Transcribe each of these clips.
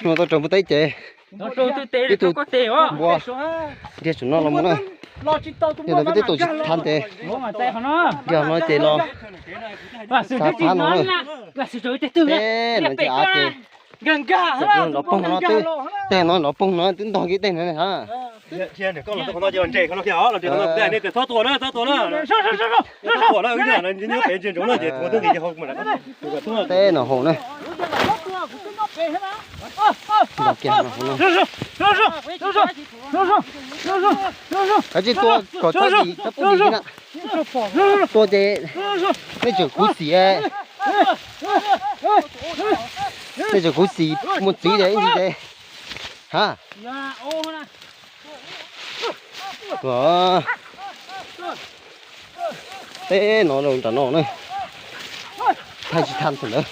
Mus tau raws npua teb ces ib tug npua ntiag tsum no los mus na. Yog li peb tib tug tsis thab ntev. Yog no ces los xav thab no na. Tej no ces av ces, tej no nrov poog no twb, tej no nrov poog no twb ntog kiag tej no na. Tej no haum na. Kav tsij tua kom txhob dim, txhob pub dim na. Tua ces nej tseem khuv xim, nej tseem khuv xim mus txiv ces ib ntsis ces ha. Teb no rau nram no na. Thaij tsis thaj thaum ntawd.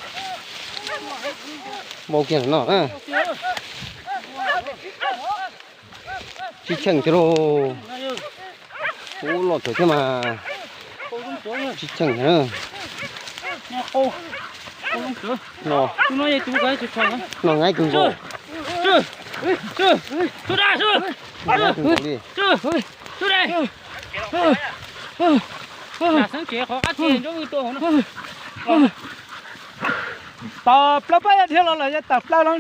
Npau kiag no na. Tsib cheej thiab lauj. Ub, loj kawg thiab mas. Tsib cheej thiab. No, no nqaib kawg nkaus. Nqaib kawg nkaus li. Tawm plaws pab yog dhia los lawm, yog tawm plaws los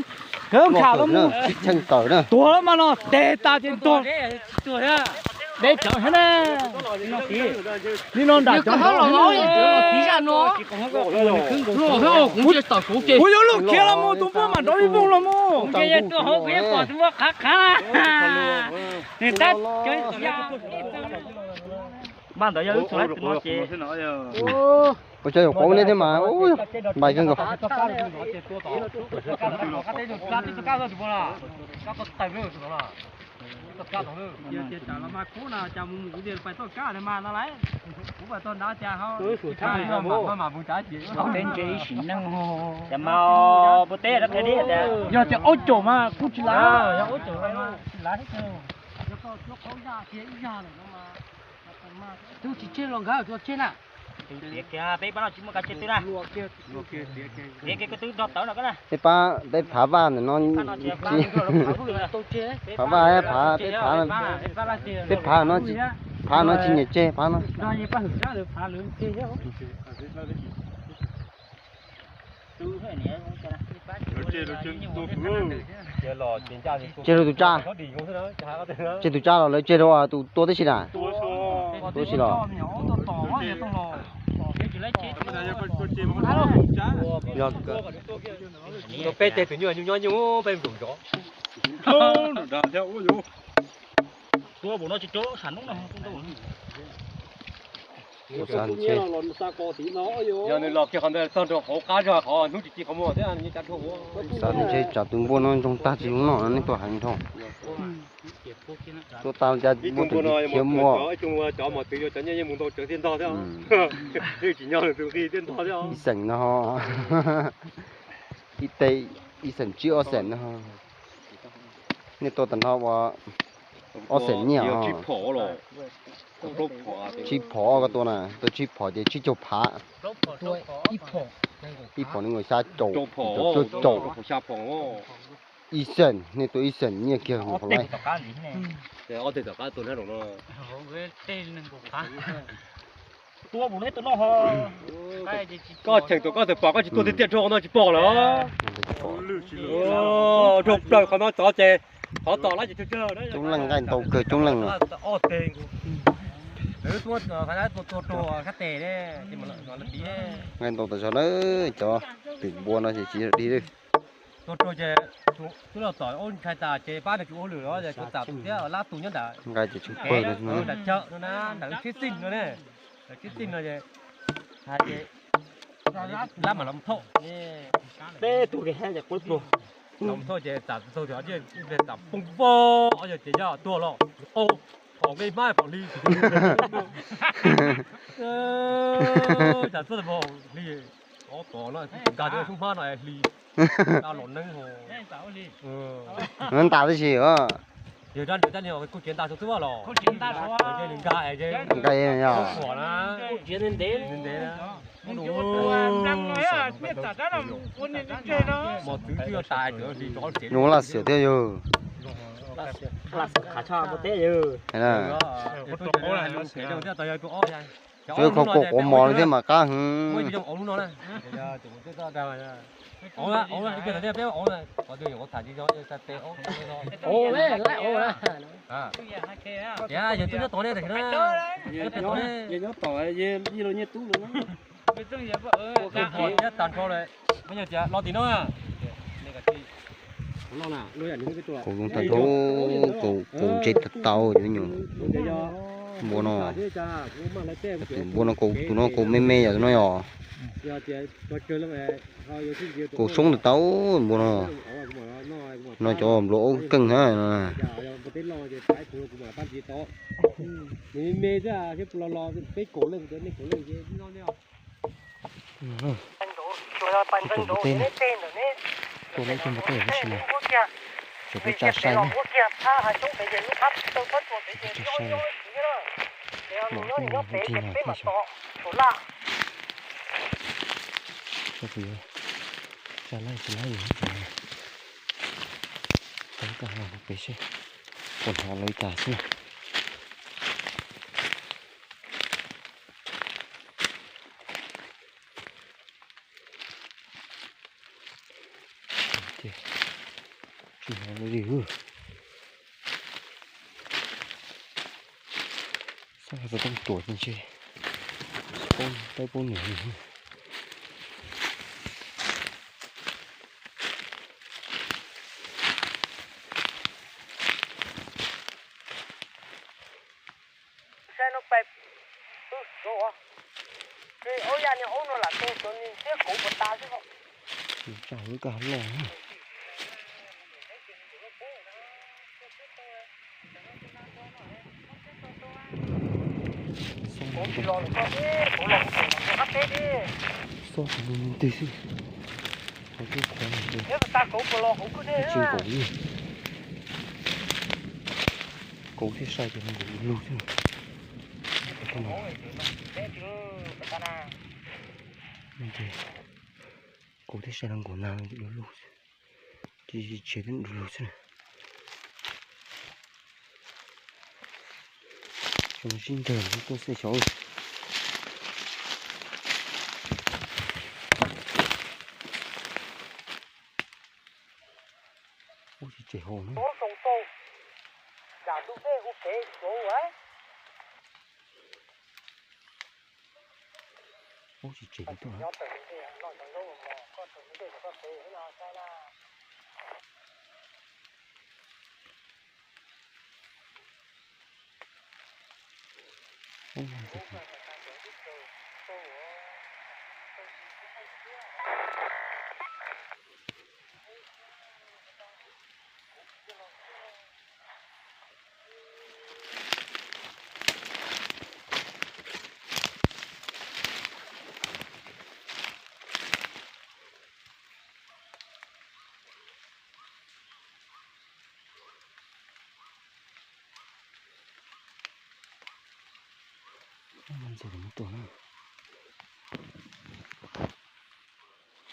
kawg nkham los mus. Tsib cheej tawm na. Tuag lawm mas no tes tas ces tuag. Deb tsawv thiab na. Li no nram cov los no. Kuv yuav luj khiav los mus tus npua mam nrov ib voog los mus. Ua cov yog paub neb thiab mas, npais kawg nkaus. Yog tias aub caum mas kuj tsis lav, tsis lav thiab. Twb tsis tseg los nkawd tsis tseg na. Peb pab no tsis muaj kav tseg twg na. Peb pab peb phav vaj ntawm no, phav vaj, peb phav no, phav no tsis nyiam tseg phav no. Tseg rau tus tsa, tseg tus tsa los lawv tseg rau tus tua tib si na. Tua tib si los. Peb tej tus nyuj nyuj nyob nyuj peb mus zov. Yog nws los kiag qhov ntawd txog nrog hauv qab zog qhov hnub tsis ci qhov muag thiab nws cav dhau. Xav ntshe tsam tus npua no ntsoog tag tsis zoo noj no nej tuaj heev dhau. Tuaj tag cas muaj tus khiav muaj. Ib xeem no, ib teg, ib xeem tsib ob xeem no. Nej tua tag nrho ua ob xeem nyiaj os. Tsib phom koj tua na, tua tsib phom ces tsib caug phav. Ib phom nees nkaum xya caum, caum cuaj caum. Ib xeem, nej tua ib xeem nyiaj kiag mus laij. Koj cheem tus koj txawm pom koj tsis tua tiag tiag rau no tsis pom lawm. Raug plaws qhov no txov ces qhov tom lawm ces tsawg tsawg. Coob leej nqaij ntau kawg coob leej. Nqaij ntau tas zog na, cov twm npua no ces tsis dig li. Tua rau ces twb los tom ub ntshai tas ces pab nws tsis ua hauj lwm los ces kuv tam thiab lab tus nyob nram, nqaij ces tshwm pawg nram chaw no na, nram lub tsheb xij no ne, nram tsheb xij no ces hais ces lab mam los thauj. Peb tug kev hab ces quav pluag. Los thauj ces tam tau tam poob voj yog ces yog tuag los. Phom nqi hmab phom hli. Tam tuaj phom hli, ob tom no nkag rau xub hmab no hli. Nqa los neeb ho. Ntab tib si. Yog rab nrad cab ni kuj tsis ntab tau twb los. Nqa yog ntev ntev na. Nyuj laj xiam thiab yog. Koj kho quav mos li thiab mas qab heev. Kaus zoo tag nrho, kaus ntse tau tau nyuam. Npua no, tus npua no, kaus tus no kaus me me yom, tus no yom. Kaus soob tau tau npua no. No cov nplua aub keej na. Tus npua teb na, tuaj lawm tus npua teb tab sis mas tseem peb tsa sai na. Tseem peb tsa sai, los kuj ncig no thiaj xyov. Xyov puas yuav tsa laij tsis laij li. Tau kaj no peb seb puas hnov lawv cas xwb na. Tsis hnov li. Xab xov tooj tuam ntshe tsis paub peb paub niam li. Saib no pais, aub ya ni aub no lam tau cov ni thiab kauv puas tas xwb. Tsa wb kaj loj. Xob tus ntws xwb. Qhov twg qhuav ntws, tsis nkaum li. Kauv thiaj sai ces nkaum lug xwb. Kauv thiaj sai los nkaum na, nkaum lug xwb. Ces tseg thiab nkaum lug xwb. Tsoom sib nrag tuaj xwb xyov. Ub, tsis tseg hauv na. Ub, tsis tseg li tuaj.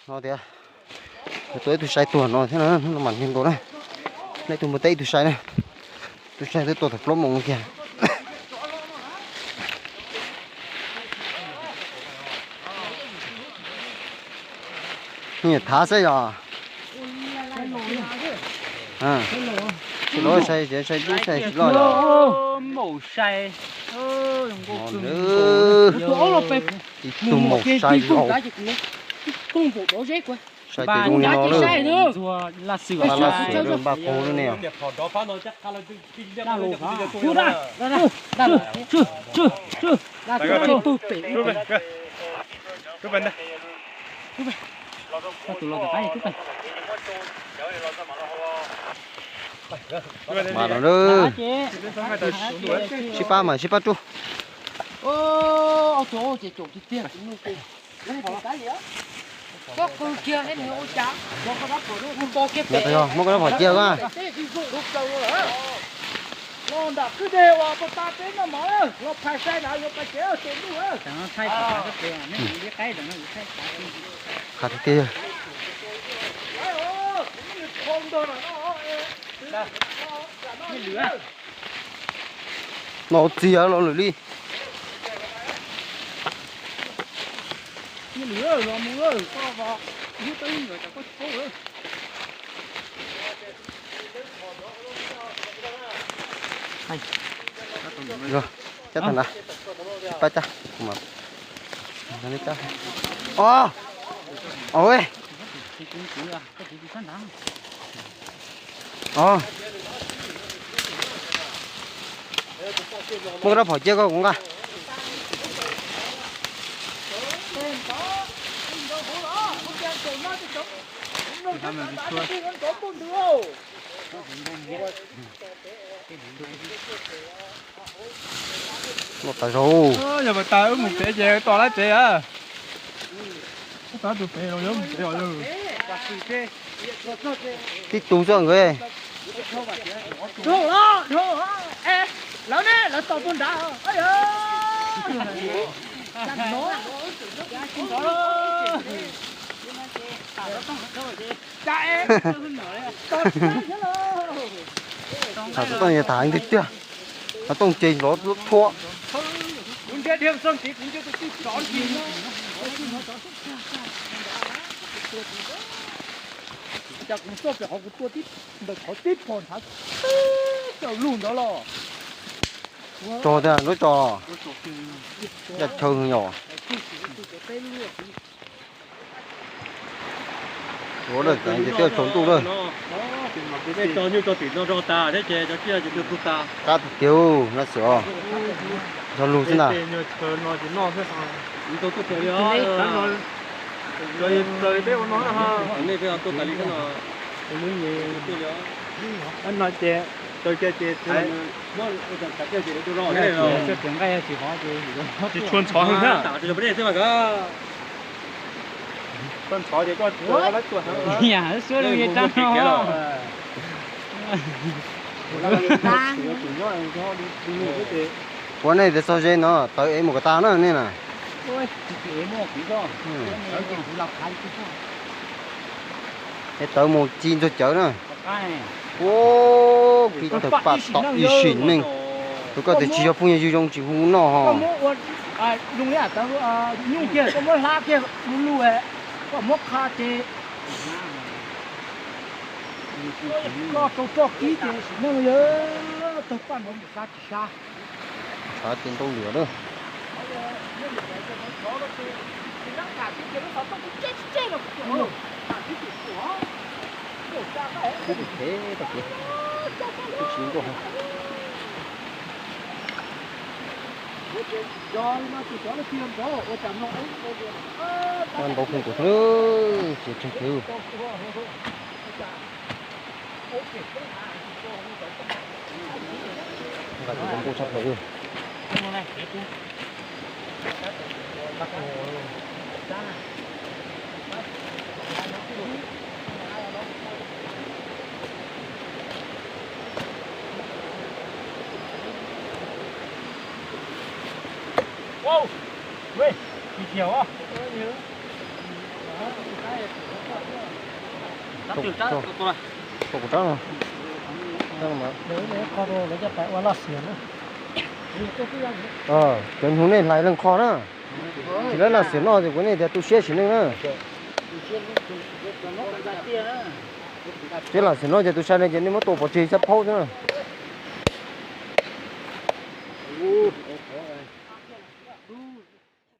No tias, tuaj ib tug sai tuag no thiab no mas nkaus na. Nej tus npua teb ib tug sai na. Tus sai twb tuaj thaum plaub moos kiag. Nyiam thav xwb yog. Tsis loj sai, sai tub sai tsis loj yog. Ib tug maum sai laus. Sai tes zoo li no lawm. Laj laj xwm lawm, npaj qaug lawm ne. Mas no, sib pab mas sib pab rub. Muab koj rab phom cia a. Los nram kwj deg uas puag ta peb noj mov, los phais sai nrad yuav pais kev tus ntuj. Qab tiag tiag. Noj txiv los lwm li. Cab tag na. Pab cab. O, o, muab rab phom cia koj kuv nqa. Los tas zog. Yog tas wb mus pem ces tos lawv tsev a. Tus pem los yog mus pem os. Tib tug xwb nkawd. Lawv ne, lawv tos puag nrad. Tham xov tooj tham ntawd tiag. Xov tooj ces lov thuab. Cas kuv txoj pem qhov kuv tua tib ntawm qhov tib phom ntshav tib caum lug ntawd los. Tso tiag lub tso. Yaj chaw yom. Ua lawm ces twb tsaus ntuj lawm. Tso nyuj tso twm no rau tas thiab ces cov tsiaj ces tuag tag. Qab tiag tiag no xwb os. Yog lus xwb na. Nej peb ua no no ces tsis tshua ntxhov na. Tsis txhob ntxhov ces koj tsuas lawv tuaj heev. Suab lub yeej rab no. Ua nej tias txog ze no tawv ev mus kom tas na nej na. Es tawv mus ci ntxuag cawv na. Ua, kis tawg pam tom ib sim neej. Tus koj tias tsis yog phooj yog ywg zoo tsis hu noj ho. Nyuj kiag koj muab hlab kiag lu lu, koj muab qha ces koj tau tso kib ces sim neej yog tawg paj no mus sab tsis sab. Tshav ces ntau lwm lawm. Kuv phem tau kev, kuv tsis nkauj heev. Ntau kheej tus xwb, ces tseeg kev. Nqa tus npua tshaj plaws li. Tau kuv rab no. Cov hnub nej hlais leej qho na. Tsis lawv laj xiam noj ces kuv nej tias tu siab sim neej na. Tsis laj xiam noj ces tus sai ne ces nej muab tua pov tseg xyab phaub xwb na.